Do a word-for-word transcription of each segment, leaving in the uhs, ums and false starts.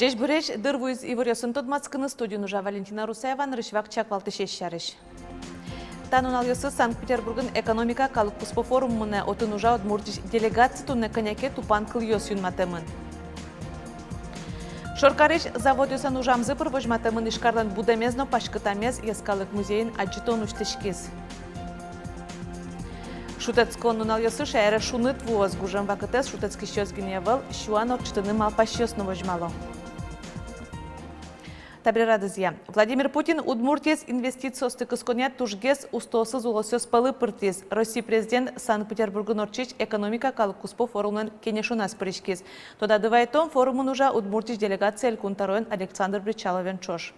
Ӟечбуресь! Дыр вуиз иворъёсын тодматскыны. Студиын ужа Валентина Русаева. Нырысь вакчияк валтӥсез сярысь. Та нуналъёсы Санкт-Петербургын экономика калыккуспо форум мынэ. Отын ужа Удмуртиысь делегация. Туннэ кӧня ке тупан кылъёс юнматэмын. Шоркарысь заводъёслэн ужамзы пыр возьматэмын. Ижкарлэн будэмез но паськытамез Йӧскалык музейын адӟытон усьтӥськиз. Шутэтскон нуналъёсы шаере шуныт вуоз. Гужем вакытэз шутэтскисьёс гинэ ӧвӧл, сюан ортчытыны малпасьёс но возьмало. Табере радызъя. Владимир Путин Удмуртиез инвестициосты кысконъя тужгес устоосыз улосъёс пӧлы пыртӥз. Россия президент Санкт-Петербургын ортчись экономика калыккуспо форумлэн кенешоназ пыриськиз. Тодады вайтом, форумын ужа Удмуртиысь делегация Элькун тӧроен Александр Бречаловен ӵош.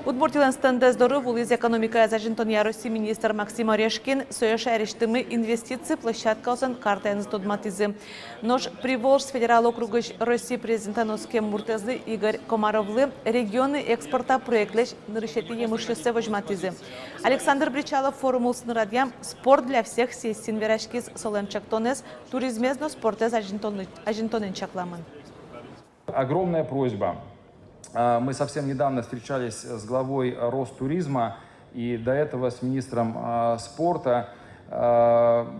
Удмуртилэн стендэз доры вуылӥз экономикаез азинтонъя Россиысь министр Максим Орешкин. Сое шаерысьтымы инвестици площадкаослэн картаеныз тодматӥзы. Нош Приволжск федерал округысь Россия президентлэн оскем муртэзлы Игорь Комаровлы регионын экспорт проектлэсь нырысетӥ емышъёссэ возьматӥзы. Александр Бречалов форум улсын радъям «Спорт для всех» сессиын вераськиз. Солэн ӵектонэз туризмез но спортэз азинтонлы-, азинтонэн чакламын. Огромная просьба. А, мы совсем недавно встречались с главой Ростуризма и до этого с министром, а, спорта. А,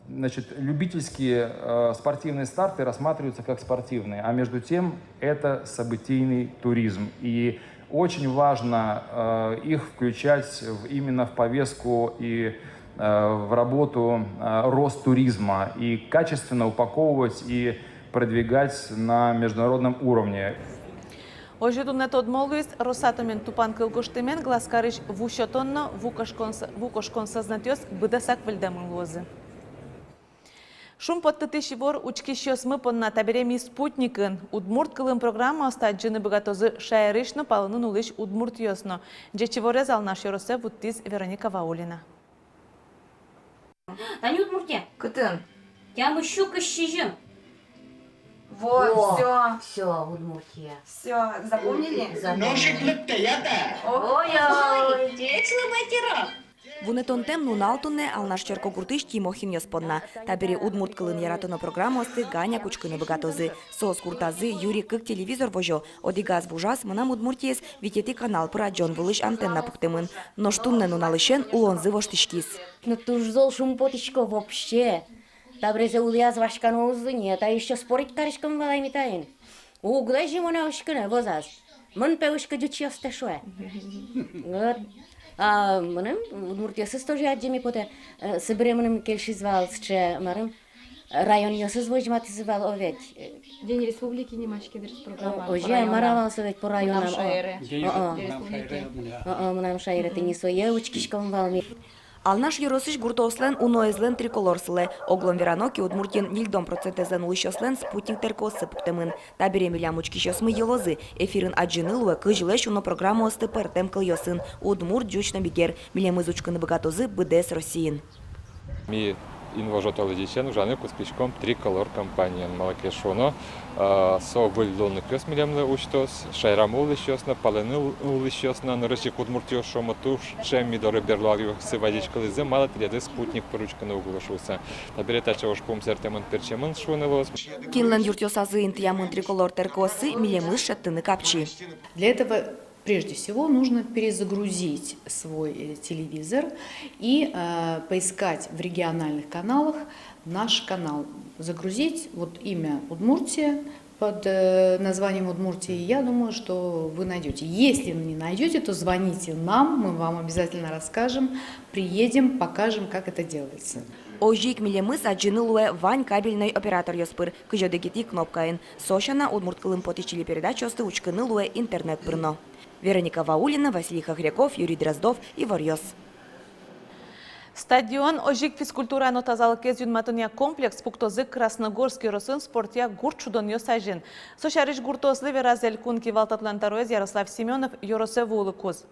значит, любительские, а, спортивные старты рассматриваются как спортивные, а между тем это событийный туризм. И очень важно, а, их включать в, именно в повестку и, а, в работу, а, Ростуризма и качественно упаковывать и продвигать на международном уровне. Озьы туннэ тодмо луиз, Росатомен тупан кыл гожтэмен Глазкарысь ву сётон но ву кошкон с-, ву кошкон сӧзнэтъёс быдэсак выльдэмын луозы. Шумпоттытӥсь ивор учкисьёсмы понна. Табере ми спутникын. Удмурт кылын программаосты адӟыны быгатозы шаерысь но, палэнын улӥсь удмуртъёс но. Ӟеч иворез Алнаш ёросэ вуттӥз Вероника Ваулина. Тани Удмуртия. Кытын? Тямыс сю кызь сизьым. Вот, всё. Всё, Удмуртия. Всё, запомнили? Запомнили. Ножик лыктэ, я-та. Ой-ой. Ой, ой. Ӟеч лу, батьырак. Вунэтонтэм нунал туннэ Алнаш черкогуртысь Тимохинъёс понна. Табере удмурт кылын яратоно программаосты ганяк учкыны быгатозы. Соос гуртазы юри кык телевизор возё, одӥгаз вужаз «Мынам Удмуртиез», витетӥ канал пыр адӟон вылысь антенна пуктэмын. Нош туннэ нуналысен улонзы воштӥськиз. Ну, туж зол шумпотӥсько вообще. Таберезэ улӥяз васькано уз луы ни, та ещё спорить кариськом вал ай ми таин. Уг лэзьы монэ учкыны, возаз. Мон, пе, учкы ӟучъёстэ, шуэ. Вот. А мыным удмуртъёсыз тоже адӟеме потэ. Э, собере мыным кельшиз вал сыӵе, марым, районъёсыз возьматӥзы вал, о ведь. День республики нимаське дыр программа. О, озьы, мар-а вал со ведь по районам. О, о. День республики. О, о, «Мынам шаере» тӥни сое учкиськом вал ми. Алнаш ёросысь гуртоослэн уноезлэн триколор сылэ. Огъя верано ке, Удмуртиын ньыльдон процентэзлэн улӥсьёслэн спутник тэркыоссы пуктэмын. Табере милям учкисьёсмы йылозы. Эфирын адӟыны луэ кызьлэсь уно программаосты пӧртэм кылъёсын: удмурт, ӟуч но бигер. Милемыз учкыны быгатозы быдэс Россиын. Ми инвожо толэзьысен ужаны кутскиськом «Триколор» компаниен. Малы ке шуоно, а, со выль луонлыкъёс милемлы усьтоз, шаерамы улӥсьёс но, палэнын улӥсьёс но. Нырысь ик удмуртъёс, шуом, туж ӵем ми доры берло аръёсы вазиськылӥзы, малы тӥледыз спутник пыр учкыны уг луы шуыса. Табере таӵе ужпум сэртэмын-пертчемын шуыны луоз. Кинлэн юртъёсазы интыямын «Триколор» тэркыоссы, милемыз шедьтыны капчи. Для этого прежде всего нужно перезагрузить свой, э, телевизор и, э, поискать в региональных каналах наш канал. Загрузить вот имя Удмуртия под, э, названием Удмуртия. Я думаю, что вы найдёте. Если не найдёте, то звоните нам, мы вам обязательно расскажем, приедем, покажем, как это делается. Озьы ик милемыз адӟыны луэ вань кабельной операторъёс пыр, кызь одӥгетӥ кнопкаен. Со сяна удмурт кылын потӥсь телепередачаосты учкыны луэ интернет пыр но. Вероника Ваулина, Василий Хохряков, Юрий Дроздов, «Иворъёс». Стадион, озьы ик физкультура но тазалыкез юнматонъя комплекс пуктозы Красногорск ёросын спортъя гурт шудонъёс азьын. Со сярысь гуртоослы вераз элькун кивалтэтлэн тӧроез Ярослав Семёнов ёросэ вуылыкуз.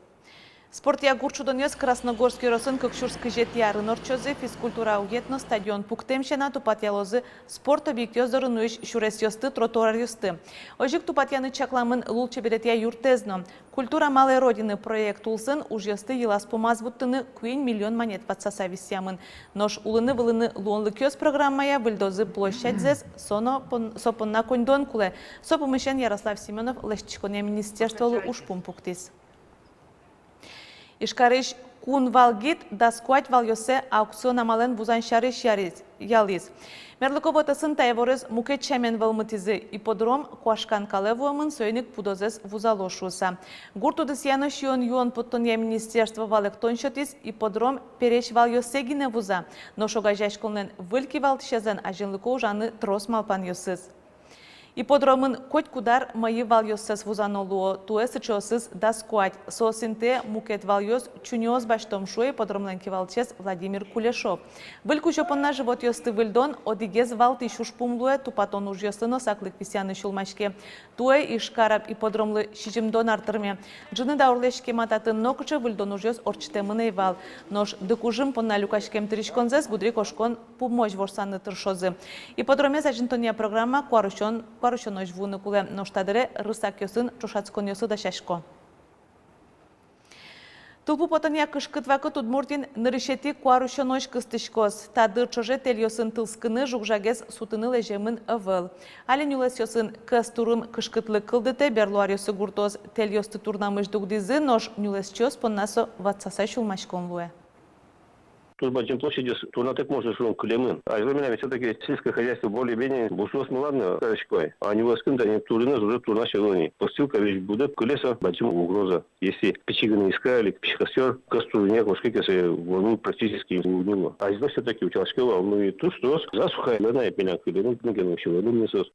Спортъя гурт шудонъёс Красногорск ёросын кык сюрс кызетӥ арын ортчозы. Физкультура ует но стадион пуктэм сяна тупатъялозы спорт объектъёс доры нуись сюресъёсты, тротуаръёсты. Озьы ик тупатъяны чакламын лулчеберетъя юртэз но. «Культура малой Родины» проект улсын ужъёсты йылаз-пумаз вуттыны куинь миллион манет ватсаса висъямын. Нош улыны-вылыны луонлыкъёс программая выльдозы площадьзэс, со но пон-, со понна коньдон кулэ. Со пумысен Ярослав Семёнов лэсьтӥськонъя министерстволы ужпум пуктӥз. Ижкарысь «Кун вал» гид дас куать валъёссэ аукцион амалэн вузан сярысь ярыз-, ялӥз. Мерлыко вотэсын та иворез мукет сямен вӧлмытӥзы: ипподром куашкан калэ вуэмын, соин ик пудозэс вузало шуыса. Гурт удысъя но сиён-юон поттонъя министерство валэктон сётӥз: ипподром пересь валъёссэ гинэ вуза, нош огазеяськонлэн выль кивалтӥсезлэн азинлыко ужаны трос малпанъёсыз. Ипподромын котькуд ар мӧйы валъёссэс вузано луо, туэ сыӵеосыз дас куать. Соос интые мукет валъёс чуньыос басьтом, шуэ ипподромлэн кивалтӥсез Владимир Кулешов. Выль кузё понна животъёсты выльдон одӥгез валтӥсь ужпум луэ, тупатон ужъёслы но саклык висъяны сюлмаське. Туэ Ижкар ипподромлы сизьымдон ар тырме. Ӝыны даурлэсь ке ма, татын нокыӵе выльдон ужъёс ортчытэмын ӧй вал. Нош дыкужым понна люкаськем тыриськонзэс гудырикошкон пумозь ворсаны тыршозы. Ипподромез азинтонъя программа куарусён, куарусёнозь вуыны кулэ, нош та дыре рысакъёсын ӵошатсконъёслы дасясько. Тылпу потонъя кышкыт вакыт Удмуртиын нырысетӥ куарусёнозь кыстӥськоз. Та дыр ӵоже тэльёсын тылскыны, жуг-жагез сутыны лэземын ӧвӧл. Али нюлэсъёсын кӧс турын кышкытлык кылдытэ, берло аръёсы гуртоос тэльёсты турнамысь дугдӥзы, нош нюлэсчиос понна со ватсаса сюлмаськон луэ. Туж бадӟым площадьёс турнатэк, можно шуыны, кылемын. Азьло милям всё-таки сельское хозяйство более-менее, бусыосмы, ладно, карисько ай. А нюлэскын тани турыныз уже турна сямен ини. Постилка весь будэ, кыле со, бадӟым угроза. Если пичи гинэ иска или пичи костёр, кӧс турыны кошке ке, со вормыны практически уг ни луы. Азьло всё-таки утялтӥське вал, ну и туж трос засуха луэ на, эп милям кылемын, ну, гинэ вообще луэ на соос.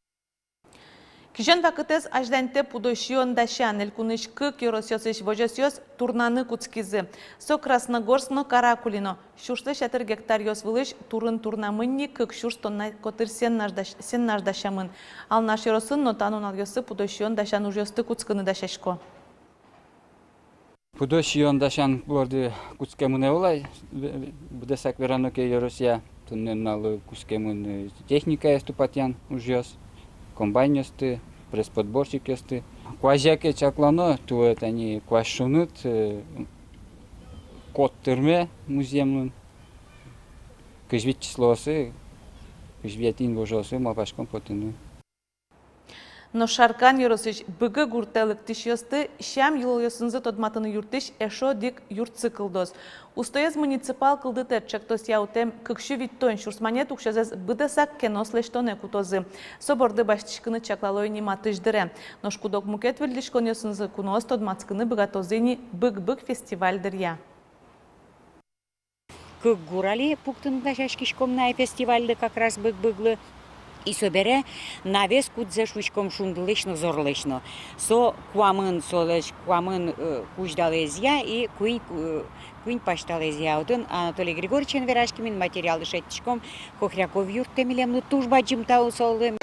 Кизён вакытэз азьланьтэ пудо сиён дасян. Элькунысь кык ёросъёсысь возёсъёс турнаны кутскизы. Со Красногорск но Каракулино. Сюрслэсь ятыр гектаръёс вылысь турын турнамын ни, кык сюрс тонна котыр сенаж дась-, сенаж дасямын. Алнаш ёросын но та нуналъёсы пудо сиён дасян ужъёсты кутскыны дасясько. Пудо сиён дасян борды кутскемын ӧвӧл ай, б-, б-, быдэсак верано ке, ёросъя. Туннэ нуналлы кутскемын, э, техникаез тупатъян ужъёс, комбайнъёсты, пресс-подборщикъёсты. Куазь яке чаклано, туэ тани куазь шуныт, э, кот тырме музъемын. Кызь вить числоосы, кызь вить инвожоосы малпаськом потыны. Нош Шаркан ёросысь Быгы гуртэ лыктӥсьёсты сям-йылолъёсынызы тодматыны юрттӥсь эшшо одӥг юртсы кылдоз. Устоез муниципал кылдытэт ӵектосъя утэм кык сю витьтон сюрс манет уксёзэс быдэсак кенос лэсьтонэ кутозы. Со борды басьтӥськыны чаклало ини матысь дыре. Нош куд-ог мукет выльдӥськонъёсынызы куноос тодматскыны быгатозы ини «Быг-быг» фестиваль дыръя. Кык гур али пуктыны дасяськиськом на фестивальлы, как раз «Быг-быглы». И собере навес, кудзэ шуиськом шундылэсь но, зорлэсь но. Со куамын, солэсь куамын, э, кузьдалэзъя и куинь, э, куинь пасьталэзъя. Отын Анатолий Григорьевичен вераським ини, материалды шедьтӥськом, Хохряков юрттэ милемлы, туж бадӟым тау солы.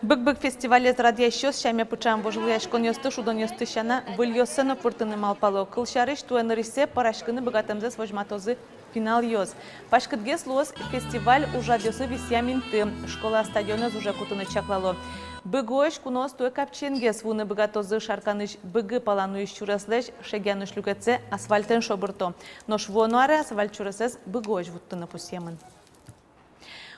«Быг-быг» фестивалез радъясьёс сяме пыӵам вожвылъяськонъёсты, шудонъёсты сяна, выльёссэ но пыртыны малпало. Кылсярысь, туэ нырысьсэ пӧраськыны быгатэмзэс возьматозы пиналъёс. Паськытгес луоз фестиваль ужрадъёслы висъям инты. Школа стадионэз уже кутыны чаклало. Быгыозь куноос туэ капчиенгес вуыны быгатозы. Шарканысь Быгы пала нуись сюреслэсь Шегъянысь люкетсэ асфальтэн шобырто. Нош вуоно аре асфальт сюресэз Быгыозь вуттыны пусъемын.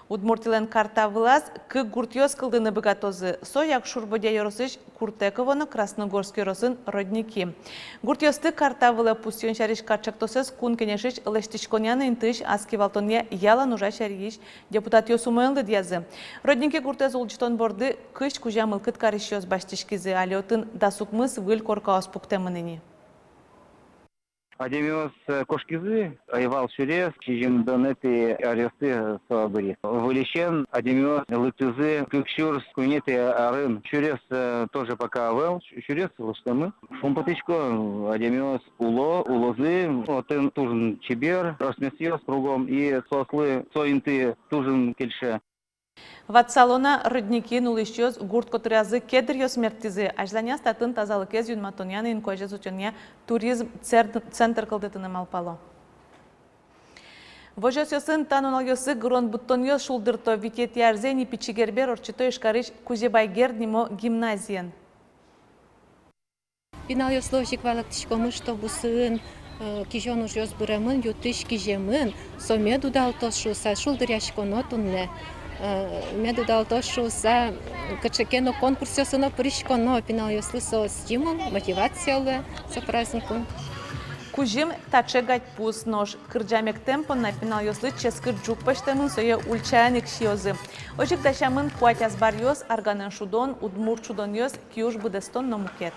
Удмуртилэн карта вылаз кык гуртъёс кылдыны быгатозы. Со Якшур-Бӧдья ёросысь Куртэково но Красногорск ёросын Родники. Гуртъёсты карта вылэ пусъён сярысь кат ӵектосэз Кун Кенешысь лэсьтӥськонъя но интыысь ас кивалтонъя ялан ужась аръясь депутатъёс умоен лыдъязы. Родники гуртэз улӟытон борды кызь кузя мылкыд карисьёс басьтӥськизы. Али отын дас укмыс выль коркаос пуктэмын ини. Адямиос, э, кошкизы, ӧй вал сюрес, сизьымдонэтӥ аръёсы со быриз. Выльысен адямиос лыктӥзы кык сюрс куинетӥ арын. Сюрес, э, тоже пока ӧвӧл, сю-, сюрес лэсьтэмын. Шумпотӥсько, адямиос уло, улозы, отын туж чебер, росмесъёс кругом, и соослы со инты туж кельше. Ватсалом на, Родникиын улӥсьёс гурт котырязы кедръёс мерттӥзы. Азьланяз татын тазалыкез юнматонъя но инкуазез утёнъя туризм цер-, центр кылдытыны малпало. Возёсъёсын та нуналъёсы гырон быдтонъёс шулдырто. Витетӥ арзэ ини Пичи Гербер ортчыто Ижкарысь Кузебай Герд нимо гимназиын. Пиналъёслы озьы ик валэктӥськомы, что бусыын, э, кизён ужъёс быремын, ю-тысь киземын, со мед удалтоз шуыса шулдыръяськоно туннэ. Э, мед удалтоз шуыса, кыӵе ке но конкурсъёсы но пыриськоно, пиналъёслы со стимул, мотивация луэ со праздникын. Кузьым таӵе гадьпус, нош кырӟамектэм понна пиналъёслы ческыт ӝук пӧзьтэмын, сое ульчаын ик сиёзы. Озьы ик дасямын куать азбаръёс, арганэн шудон, удмурт шудонъёс, киуж быдэстон но мукет.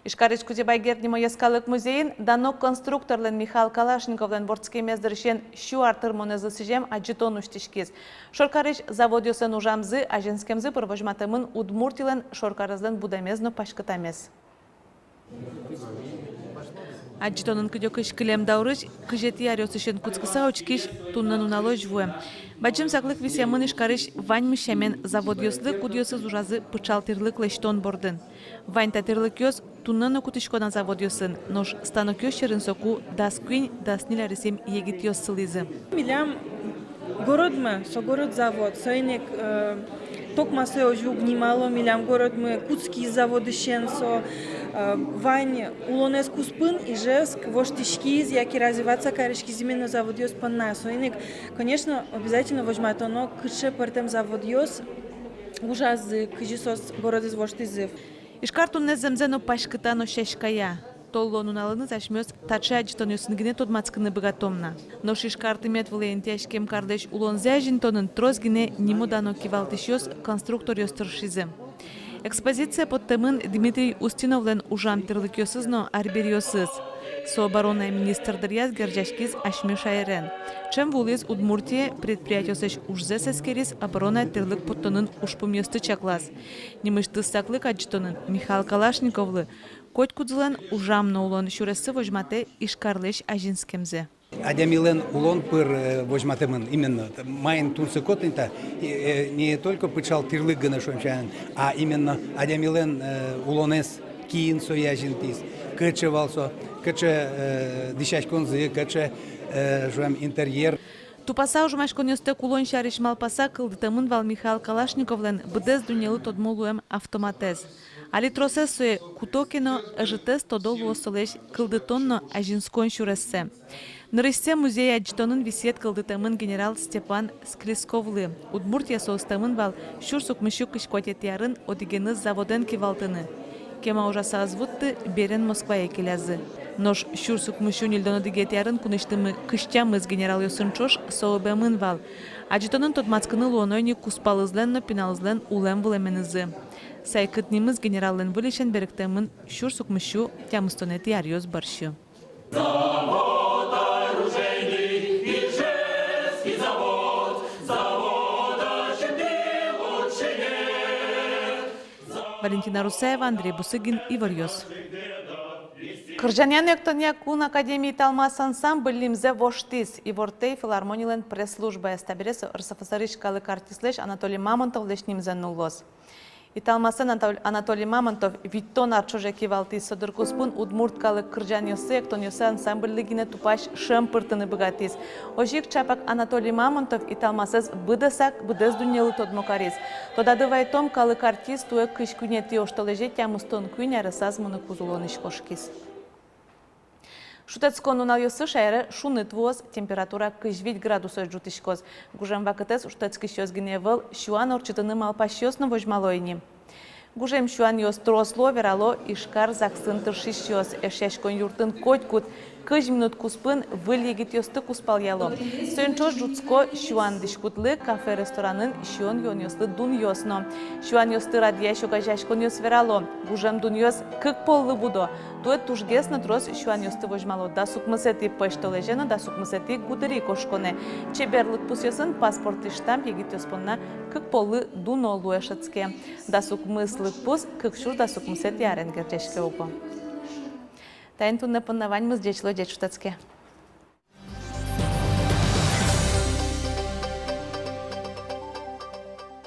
Ижкарысь Кузебай Герд нимо йӧскалык музейын дано конструкторлэн Михаил Калашниковлэн вордскемез дырысен сю ар тырмонэзлы сӥзем адӟытон усьтӥськиз. Шоркарысь заводъёслэн ужамзы, азинскемзы пыр возьматэмын Удмуртилэн шоркарезлэн будэмез но паськытамез. Адӟытонын кыдёкысь кылем даурысь кызетӥ аръёсысен кутскыса учкись туннэ нуналозь вуэм. Бадӟым саклык висъямын Ижкарысь ваньмыз сямен заводъёслы, кудъёсыз ужазы пыӵал тӥрлык лэсьтон бордын. Вань та тӥрлыкъёс туннэ но кутӥсько на заводъёсын, нош станокъёс сьӧрын соку дас куинь-дас ньыль аресъем егитъёс сылӥзы. Милям городмы, со город завод, соин ик, э, токма сое озьы уг нимало, милям городмы кутскиз заводысен, со, э, вань улонэз куспын Ижевск воштӥськиз, яке развиваться кариськиз именно заводъёс понна. Соин ик, конечно, обязательно возьматоно, кыӵе пӧртэм заводъёс ужазы, кызьы соос городэз воштӥзы. Ижкар туннэ зэмзэ но паськыта, но сяськая. Толлон нуналыныз асьмеос таӵе адӟытонъёсын гинэ тодматскыны быгатом на. Нош Ижкар тымет вылэ интыяськем карлэсь улонзэ азинтонын трос гинэ нимо-дано кивалтӥсьёс, конструкторъёс тыршизы. Экспозицие поттэмын Дмитрий Устиновлэн ужам тӥрлыкъёсыз но арбериосыз. Со оборонай министр дыръяз герӟаськиз асьме шаерен. Ӵем вуылӥз Удмуртие, предприятиослэсь ужзэс эскериз, оборонай тӥрлык поттонын ужпумъёсты чаклаз. Нимысьтыз саклык адӟытонын Михаил Калашниковлы котькудӥзлэн ужам но улон сюрессы возьматэ Ижкарлэсь азинскемзэ. Адямилэн улон пыр, э, возьматэмын именно, маин тунсыко тӥни та, э, э, не только пыӵал тӥрлык гинэ шуэм сямен, а именно адямилэн, э, улонэз, кин сое азинтӥз, кыӵе вал со, кыӵе, э, дӥсяськонзы, кыӵе, э, шуэм, интерьер. Тупаса ожмаськонъёстэк улон сярысь малпаса кылдытэмын вал Михаил Калашниковлэн быдэс дуннелы тодмо луэм автоматэз. Али тросэз сое куто ке но, ӧжытэз тодо луоз солэсь кылдытон но азинскон сюрессэ. Нырысьсэ музей адӟытонын висъет кылдытэмын генерал Степан Скрисковлы. Удмуртие со ыстэмын вал сюрс укмыссю кызь куатетӥ арын одӥгеныз заводэн кивалтыны. Кема ужаса ӧз вутты, берен Москвае келязы. Нош сюрс укмыссю ньыльдон одӥгетӥ арын кунысьтымы кызь тямыс генералъёсын ӵош со ыбемын вал. Адӟытонын тодматскыны луоно ини кузпалызлэн но пиналызлэн улэм-вылэменызы. Сайкыт нимыз генераллэн выльысен берыктэмын сюрс укмыссю тямыстонэтӥ аръёс бӧрсьы. Завод оружейный, Ижевский завод, завода сюды лучше нет. Валентина Русаева, Андрей Бусыгин, «Иворъёс». Кырӟанъя но эктонъя кун академия «Италмас» ансамбль нимзэ воштӥз. Ивортэ филармонилэн пресс-службаез. Табере со РСФСР-ысь калык артистлэсь Анатолий Мамонтовлэсь нимзэ нуллоз. «Италмасэн» Анатол-, Анатолий Мамонтов витьтон ар ӵоже кивалтӥз. Со дыр куспын удмурт калык кырӟанъёссы, эктонъёссы ансамбльлы гинэ тупась шӧм пыртыны быгатӥз. Озьы ик чапак Анатолий Мамонтов «Италмасэз» быдэсак, быдэс дуннелы тодмо кариз. Тодады вайтом, калык артист туэ кызь куинетӥ оштолэзе тямыстон куинь аресаз мынык уз улонысь кошкиз. Шутэтскон нуналъёсы шаере шуныт вуоз, температура кызь вить градусозь ӝутӥськоз. Гужем вакытэз шутэтскисьёс гинэ ӧвӧл, сюан ортчытыны малпасьёс но возьмало ини. Гужем сюанъёс трос луо, верало Ижкар ЗАГСын тыршисьёс. Эшъяськон юртын котькуд кызь минут куспын выль егитъёсты кузпалъяло. Соин ӵош ӝутско сюан дӥськутлы, кафе-ресторанын сиён-юонъёслы дунъёс но. Сюанъёсты радъясь огазеяськонъёс верало: гужем дунъёс кык поллы будо. Туэ тужгес но трос сюанъёсты возьмало дас укмысэтӥ пӧсьтолэзе но дас укмысэтӥ гудыри кошконэ. Чебер лыдпусъёсын паспортысь штамп егитъёс понна кык поллы дуно луэ шӧдске. Дас укмыс лыдпус кык сюрс дас укмысэтӥ арен герӟаське уго. Таин туннэ понна ваньмыз. Ӟеч луэ, ӟеч шутэтске.